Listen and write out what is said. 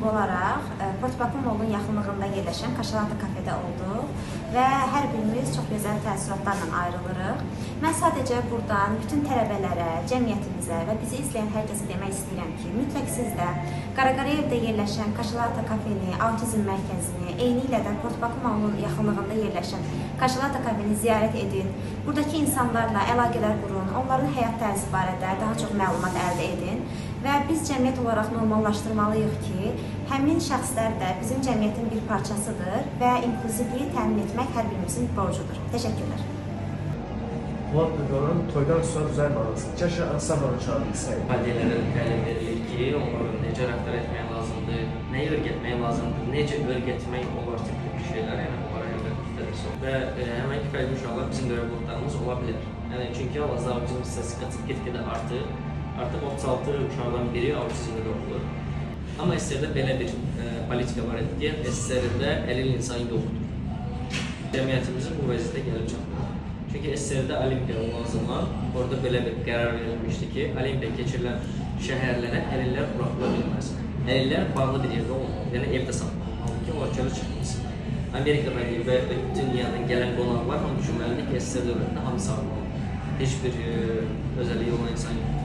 klubu olaraq Port Bakı Mallun yaxınlığında yerləşən Kaşalata kafedə olduq və hər birimiz çox gözəl təəssüratlarla ayrılırıq. Mən sadəcə buradan bütün tələbələrə, cəmiyyətimizə və bizi izləyən hər kəsə demək istəyirəm ki, mütləq siz də Qaraqarayevdə yerləşən Kaşalata kafeni, autizm mərkəzini, eynilə də Port Bakı Mallun yaxınlığında yerləşən Kaşalata kafeni ziyarət edin. Buradakı insanlarla əlaqələr qurun, onların həyat tərzi barədə daha çox məlumat əldə edin. Və biz cəmiyyət olaraq normallaşdırmalıyıq ki, həmin şəxslər də bizim cəmiyyətin bir parçasıdır və inklüzivliyi təmin etmək hər birimizin borcudur. Təşəkkürlər. Polad Böbürün toydan sonra düzəlməməsi. Kəşə ansambl çağırılsaydı. Valideynlərə də təlim verilir ki, onlara necə rəftar etmək lazımdır, nəyi öyrətmək lazımdır, necə öyrətmək olar tipli bir şeylər, yəni onlara əlbəttə dərsi olur. Və həmən fərqli uşaqlar bizim də övladlarımız ola bilər. Yəni çünki hal-hazırda autizm statistikası get-gedə artır. Artıq 36 uşaqdan biri autizmdə doğulur. Amma SSR-də belə bir politika var idi ki, SSR-də əlil insan yoxdur. Cəmiyyətimizin bu vəziyyətə gəlib çatmalı. Çünki SSR-də olimpiya olan zaman orada belə bir qərar verilmişdi ki, olimpiya keçirilən şəhərlərə əlillər buraxıla bilməz. Əlillər bağlı bir yerdə olmalı, yəni evdə saxlanmalı ki, onlar çölə çıxmasınlar. Amerikadan və bütün dünyadan gələn qonaqlar hamı düşünməlidir ki, SSR dövlətində hamı sağlamdır. Heç bir özəlliyi olan insan yoxdur.